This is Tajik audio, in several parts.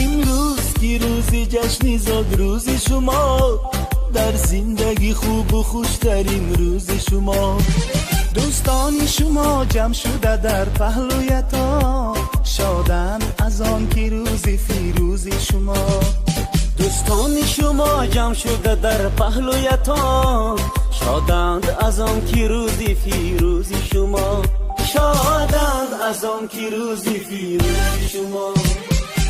Имрӯз ки рӯзи ҷашни зодрӯзи шумо, дар зиндагӣ хубу хуштарин рӯзи шумо. Дӯстони шумо ҷамъ шуда дар паҳлӯятон, шоданд аз он ки рӯзи фирӯзи шумо. Дӯстони шумо ҷамъ шуда дар паҳлӯятон, шоданд аз он ки рӯзи фирӯзи шумо. Шоданд аз он ки рӯзи фирӯзи шумо.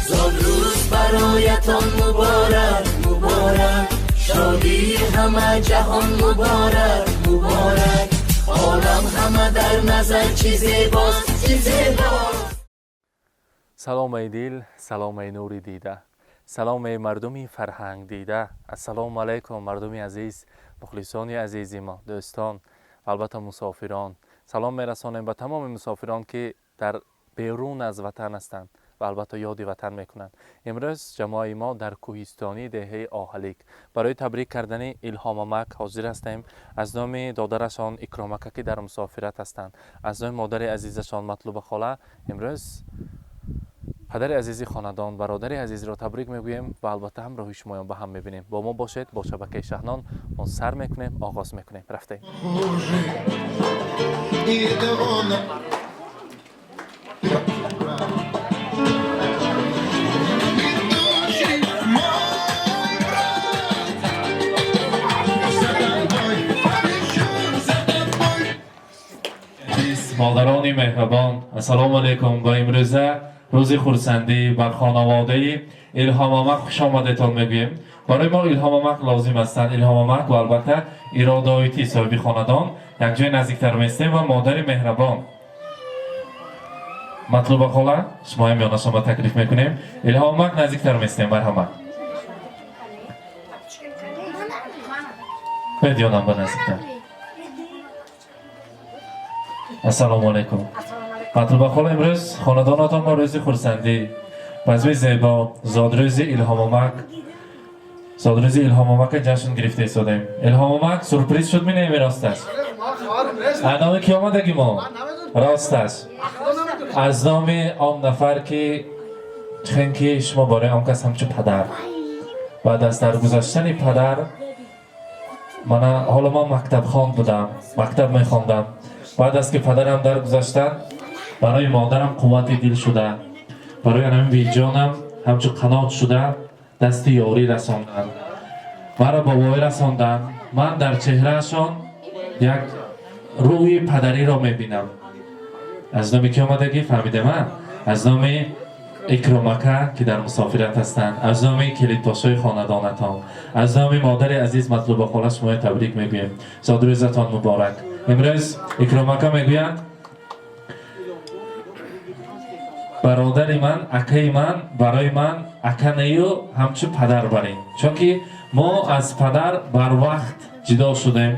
Зодрӯз бароятон муборак, муборак, шодии ҳама ҷаҳон муборак, муборак. Олам ҳама дар назар чӣ зебост, чӣ зебост. Салом, эй дил, салом, эй нури дида, салом, эй мардуми фарҳанг дида. Ассалому алайкум, мардуми азиз, мухлисони азизи мо, дӯстон ва албатта мусофирон. Салом мерасонем ба тамоми мусофирон, ки дар берун аз ватан ҳастанд ва албатта ёди ватан мекунанд. Имрӯз ҷамоаи мо дар кӯҳистонии деҳаи Оҳалик барои табрик кардани Илҳомамак ҳозир ҳастем. Аз номи додарашон Икромака, ки дар мусофират ҳастанд, аз номи модари азизашон Матлуба хола, имрӯз падари азизи хонадон, бародари азизро табрик мегӯем ва албатта ҳамроҳи шумоён ба ҳам мебинем. Бо мо бошед, бо шабакаи Шаҳнон. Мо сар мекунем, оғоз мекунем, рафтем. И это он. Ведущий мой брат. За тобой, полечу за тобой. Модарони меҳрабон, ассалому алайкум. Ба имрӯза рӯзи хурсандӣ ба хонаводаи Илҳомамак хушомадетон мегӯем. Барои мо Илҳомамак лозим ҳастанд, Илҳомамак ва албатта Иродоити соҳиби хонадон. Якҷои наздиктар местем ва модари меҳрабон Матлуба хола, шумоям ёнашонба таклиф мекунем. Илҳомамак, наздиктар местем, марҳамат. Бед, ёнам ба наздиктар. Ассалому алайкум, Матлуба хола. Имрӯз хонадонатон мо рӯзи хурсандӣ, базми зебо, зодрӯзи Илҳомамак, зодрӯзи Илҳомамака ҷашн гирифта истодаем. Илҳомамак, сюрприз шуд минеми? Росташ, аз номи ки омадаги мо? Росташ, аз номи он нафар, ки чен ки шумо барои он кас ҳамчун падар. Баъд аз даргузаштани падар, мана ҳоло ман мактабхон будам, мактаб мехондам. Баъд аз ки падарам даргузаштанд, барои модарам қуввати дил шуда, барои анами беҷонам ҳамчун қанот шуда, дасти ёрӣ расонданд, маро ба воя расонданд. Ман дар чеҳраашон як рӯи падариро мебинам. Аз номи ки омадагӣ фаҳмидема? Аз номи Икромака, ки дар мусофират ҳастанд, аз номи калидпошои хонадонатон, аз номи модари азиз Матлуба хола шуморо табрик мегӯем. Зодрӯзатон муборак. Имрӯз Икромака мегӯянд: бародари ман, акаи ман барои ман ака нею, ҳамчун падар барин, чунки мо аз падар барвақт ҷудо шудем.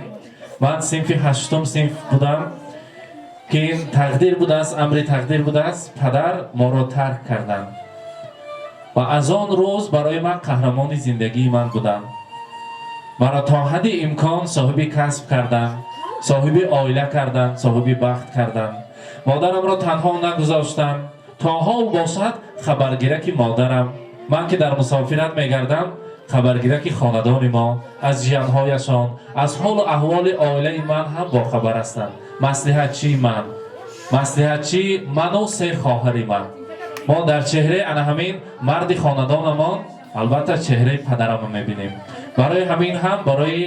Ман синфи ҳаштум синф будам, ки ин тақдир будааст, амри тақдир будааст, падар моро тарк карданд ва аз он рӯз барои ман қаҳрамони зиндагии ман буданд. Маро то ҳадди имкон соҳиби касб карданд, соҳиби оила карданд, соҳиби бахт карданд. Модарамро танҳо нагузоштанд. То ҳол бошад хабаргираки модарам, ман ки дар мусофират мегардам, хабаргираки хонадони мо, аз ҷиянҳояшон, аз ҳолу аҳволи оилаи ман ҳам бохабар ҳастанд. Маслиҳатчии ман, маслиҳатчии ману се хоҳари ман. Мо дар чеҳраи ана ҳамин марди хонадонамон албатта чеҳраи падарамро мебинем. Барои ҳамин ҳам барои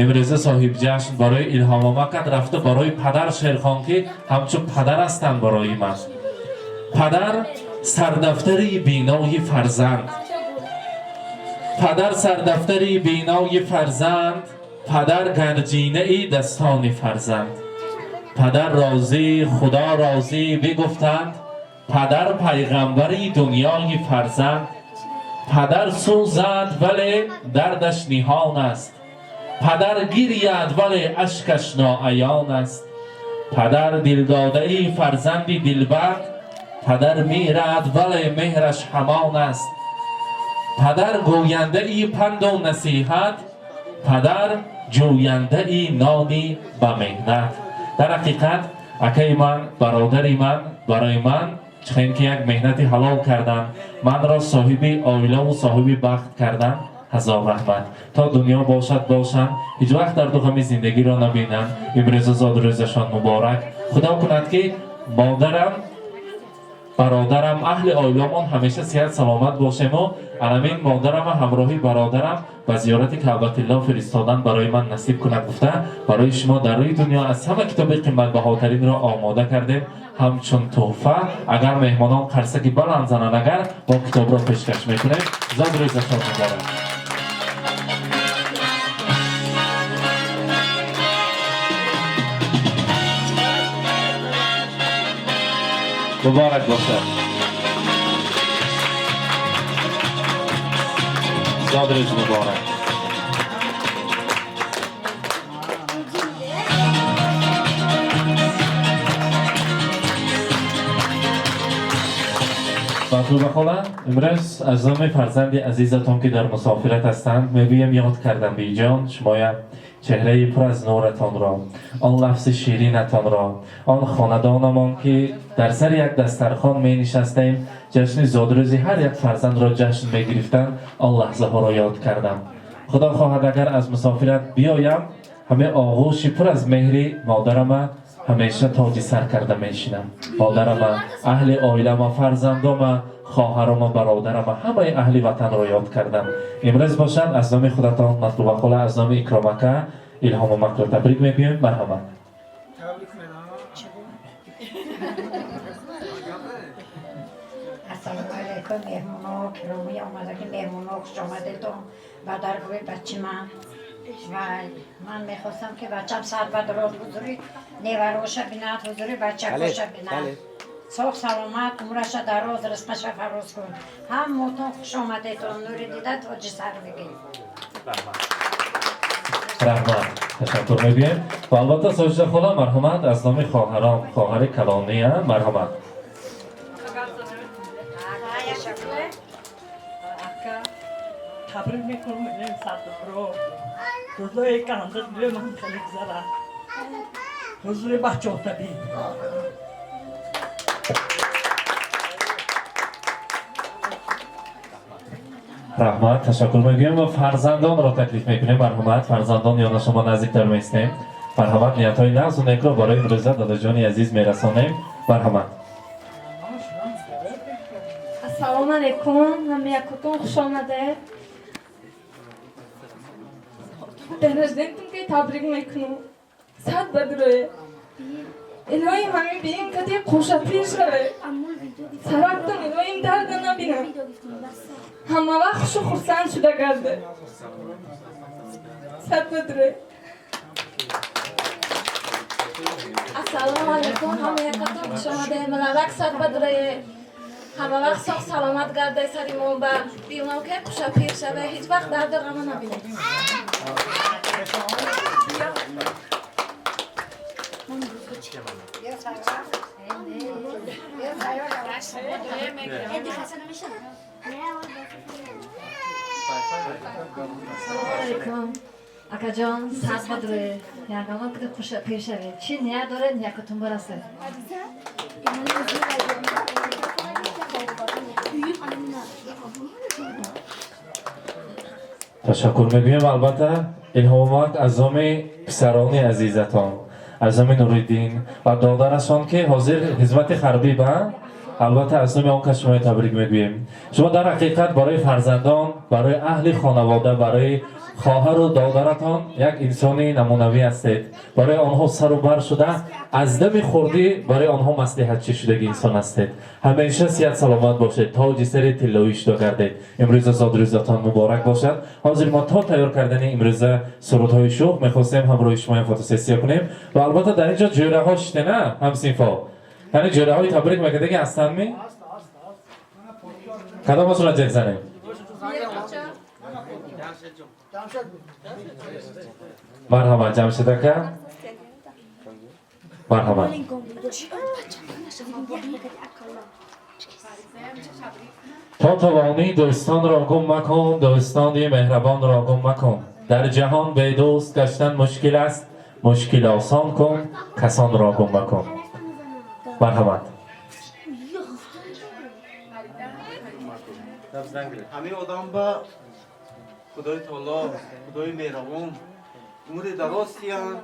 имрӯза соҳибҷашн, барои Илҳомомакат рафта, барои падар шерхон, ки ҳамчун падар ҳастанд барои ман. Падар сардафтари бинои фарзанд, падар сардафтари бинои фарзанд, падар ганҷинаи дастони фарзанд. Падар розӣ, Худо розӣ бигуфтанд, падар пайғамбари дунёи фарзанд. Падар сӯзад, вале дардаш ниҳон аст, падар гиряд, вале ашкаш ноаён аст. Падар дилдодаи фарзанди дилбанд, падар мирад, вале меҳраш ҳамон аст. Падар гӯяндаи панду насиҳат, падар ҷӯяндаи нони ба меҳнат. Дар ҳақиқат, акаи ман, бародари ман барои ман Чун ки як меҳнати ҳалол кардан, манро соҳиби оилаву соҳиби бахт кардан, ҳазор раҳмат. То дунё бошад бошанд, ҳеҷ вақт дарду ғами зиндагиро набинанд. Имрӯза зодрӯзашон муборак. Худо кунад ки модарам, бародарам, аҳли оиламон ҳамеша сиҳат саломат бошему анамин модарама ҳамроҳи бародарам ба зиёрати Каъбатилло фиристодан барои ман насиб кунад гуфта, барои шумо дар рӯи дунё аз ҳама китоби қиматбаҳотаринро омода кардем ҳамчун туҳфа. Агар меҳмонон қарсаки баланд зананд, агар мо китобро пешкаш мекунем. Зодрӯзашон муборак. Муборак бошад. Зодрӯз муборак. Матлуба хола, имрӯз аз номи фарзанди азизатон, ки дар мусофират ҳастанд, мегӯям: ёд кардам, биҷон, шумоя, чеҳраи пур аз нуратонро, он лафзи ширинатонро, он хонадонамон, ки дар сари як дастархон менишастем, ҷашни зодрӯзи ҳар як фарзандро ҷашн мегирифтанд, он лаҳзаҳоро ёд кардам. Худо хоҳад, агар аз мусофират биёям, ҳаме оғӯши пур аз меҳри модарама ҳамеша тоҷи сар карда мешинам. Модарама, аҳли оилама, фарзандома, хоҳарома, бародарама, ҳамаи аҳли ватанро ёд кардам. Имрӯз бошад, аз номи худатон, Матлуба хола, аз номи Икромака Илҳомамакро табрик мегӯем. Марҳамат. Ассалому алайкум, меҳмоно киромӣ, омадаги меҳмоно, хуш омадедон ба даргоҳи бачи ман. Ва ман мехостам, ки бачам сар ба дароз, ҳузури невароша бинад, ҳузури бачакоша бинад. Соғ саломат, умраша дароз, ризқаша фароз кун. Ҳаммотон хуш омадедон, нури дида тоҷи сар бигир. Раҳмат, ташаккур мегӯем. Ва албатта, Соҷида хола, марҳамат, аз номи хоҳарон, хоҳари калония, марҳамат. Ака, табрик мекунам инем сардорро. Рӯзое канда дили ман хеле гузара. Ҳузури бачаҳота бин. Раҳмат, ташаккур мегӯем ва фарзандонро таклиф мекунем. Марҳамат, фарзандон, ёна шумо наздиктар меистем. Марҳамат, ниятҳои нағзу некро барои имрӯза дадаҷони азиз мерасонем. Марҳамат. Ассалому алайкум, ҳама якутон хуш омадед. День рождения ки табрик мекунам. Сад бадрое. Илоҳим, ҳамин биин кати қӯшапир шаве. Сараттон илоҳим дарда набинам. Ҳама вақт хушу хурсанд шуда гарде. Сад бадрое. Ассалому алайкум, ҳама якатон хуш омадед. Малавак сад бадрое. Ҳама вақт соғ саломат гарде, сари мо ба бимон ки қӯшапир шаве, ҳеҷ вақт дарду ғама набинед. Салому алайкум. Акаҷон, сад бадрое. Ягона ки қӯшапир шавед. Чӣ ният доред, якутон барасед. Ташаккур мегӯем. Албатта, Илҳомак, аз номи писарони азизатон, аз номи Нуриддин ва додарашон, ки ҳозир хизмати ҳарбӣ ба, албатта, аз номи он кас шуморо табрик мегӯем. Шумо дар ҳақиқат барои фарзандон, барои аҳли хонавода, барои хоҳару додаратон як инсони намунавӣ ҳастед. Барои онҳо сару бар шуда, аз дами хурдӣ барои онҳо маслиҳатчӣ шудаги инсон ҳастед. Ҳамеша сиҳат саломат бошед, тоҷи сари тиллоӣ шуда гардед. Имрӯза зодрӯзатон муборак бошад. Ҳозир мо то тайёр кардани имрӯза сурудҳои шӯх мехостем ҳамроҳи шумоям фотосессия кунем. Ва албатта, дар ин ҷо ҷӯраҳо шитена, ҳамсинфо, яъне ҷӯраҳои табрик мекардаги ҳастандми? Кадомашонро ҷеғ занем? Марҳамат, Ҷамшед ака, марҳамат. То тавонӣ, дӯстонро гум макун, дӯстони меҳрабонро гум макун. Дар ҷаҳон бедӯст гаштан мушкил аст, мушкил осон кун, касонро гум макун. Марҳамат. Ҳамин одам ба Худои таоло, Худои меҳрабон умри дароз диҳанд.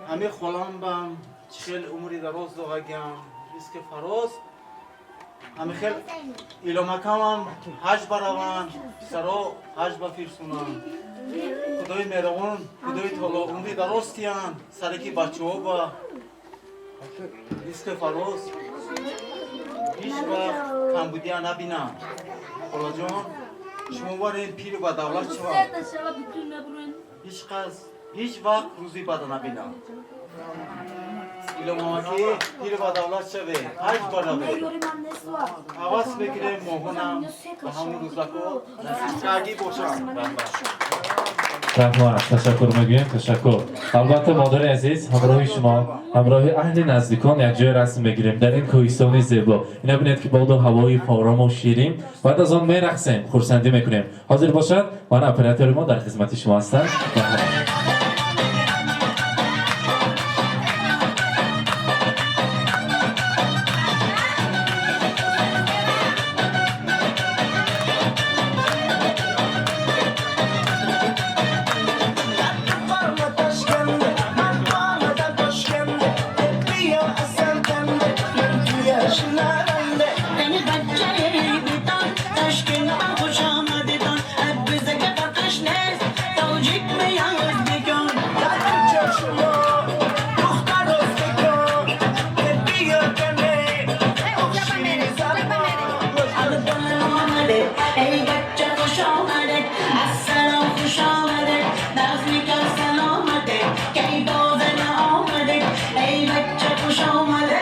Ҳамин холам бам чӣ хел умри дароз догагиам, ризқи фароз. Ҳамин хел иломакамам ҳаҷ бараванд, писаро ҳаҷ ба фирсунанд. Худои меҳрабон, Худои таоло умри дароз диҳанд, сараки бачаҳо ба ризқи фароз, ҳеҷ вақт камбудия набинам. Холаҷон, шумо барен пиру ба давлат шавад, ҳеҷ кас ҳеҷ вақт рӯзи бада набинам. Иломамакӣ, пиру ба давлат шаве, ҳаҷ бараве, ҳавас мекунем, моҳонам ба ҳамон рӯзако насибкагӣ бошам. Раҳмат, ташаккур мегӯем, ташаккур. Албатта, модари азиз, ҳамроҳи шумо, ҳамроҳи аҳли наздикон якҷоя расм мегирем дар ин кӯҳистони зебо. Ина бинед, ки боду ҳавои орому ширин. Баъд аз он мерақсем, хурсандӣ мекунем. Ҳозир бошад, ман оператори мо дар хизмати шумо ҳастанд. Раҳмат. Ey bacca خوش آمده.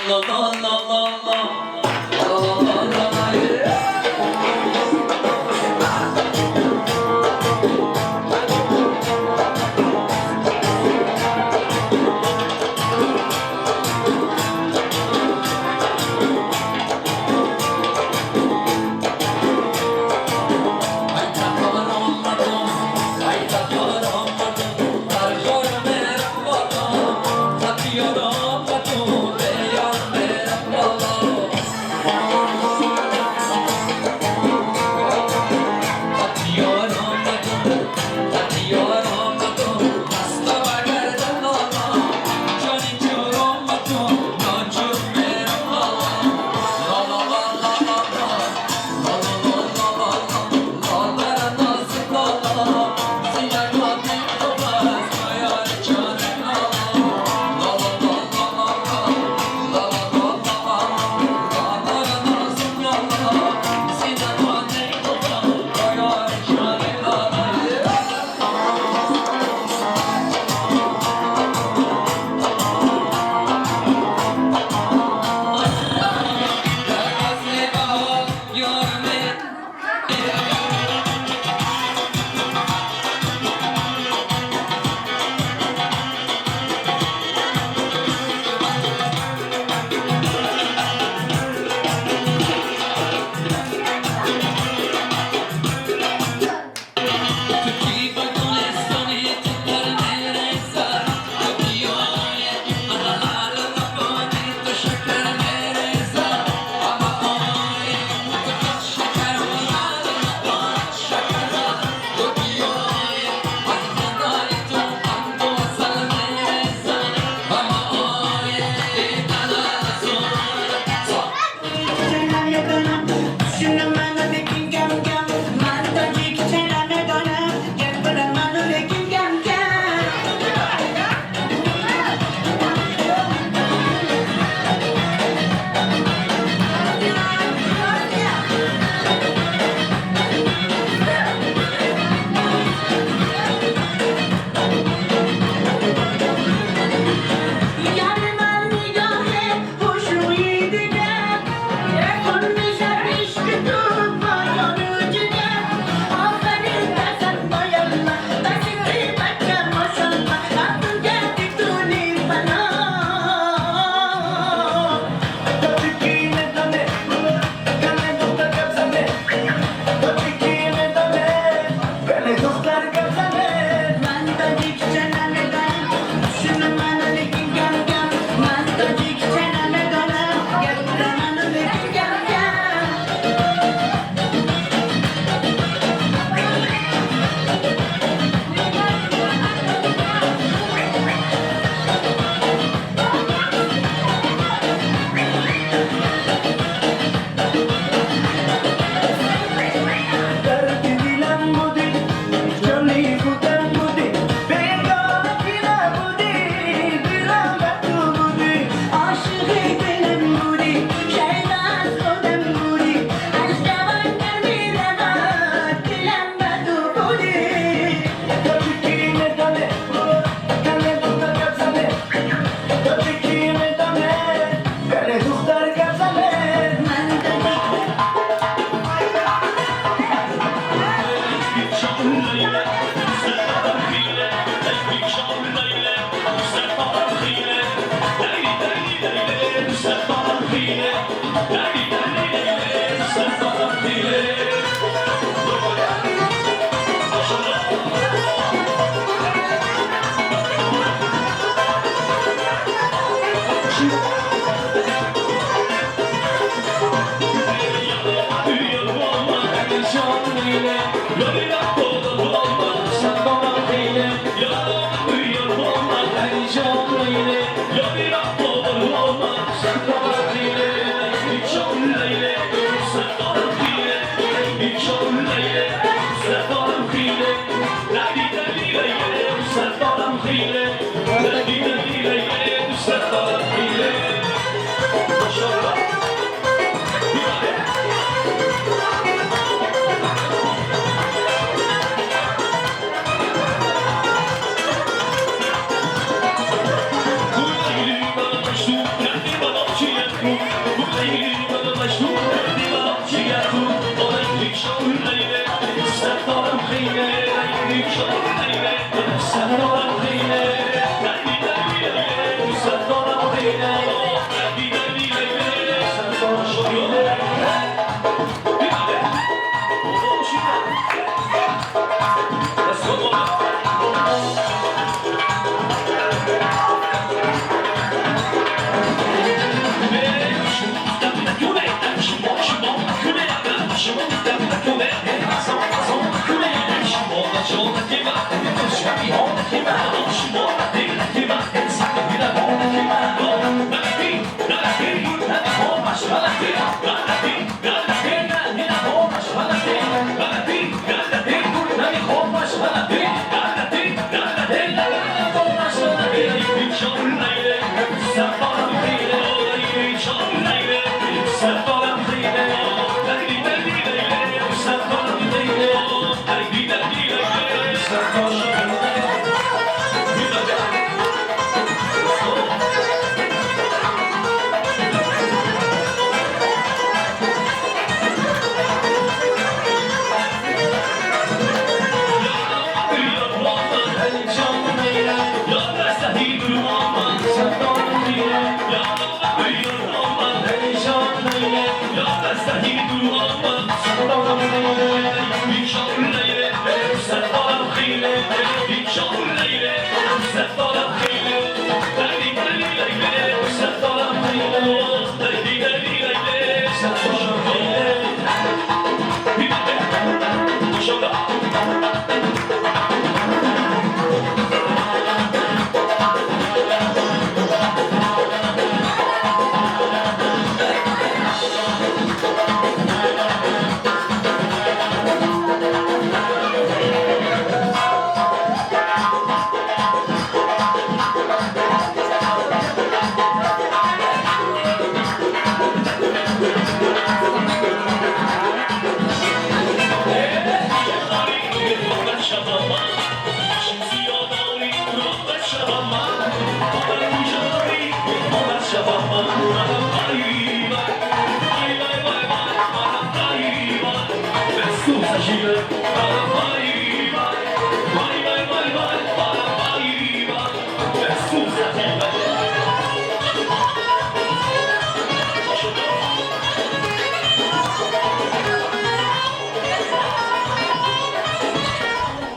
La la la la la la la la la, yeah. Ай татор омадам, ай татор омадам, бар ёр мерам боло, хати ёрам батун, бе ёр мерам боло.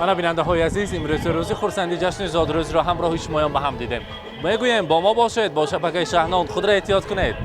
Мана бинандаҳои азиз, имрӯз рӯзи хурсанди ҷашни зодрӯзро ҳамроҳи шумоён ба ҳам дидем. Мегӯем, бо мо бошед, бо шабакаи Шаҳнон. Худро эҳтиёт кунед.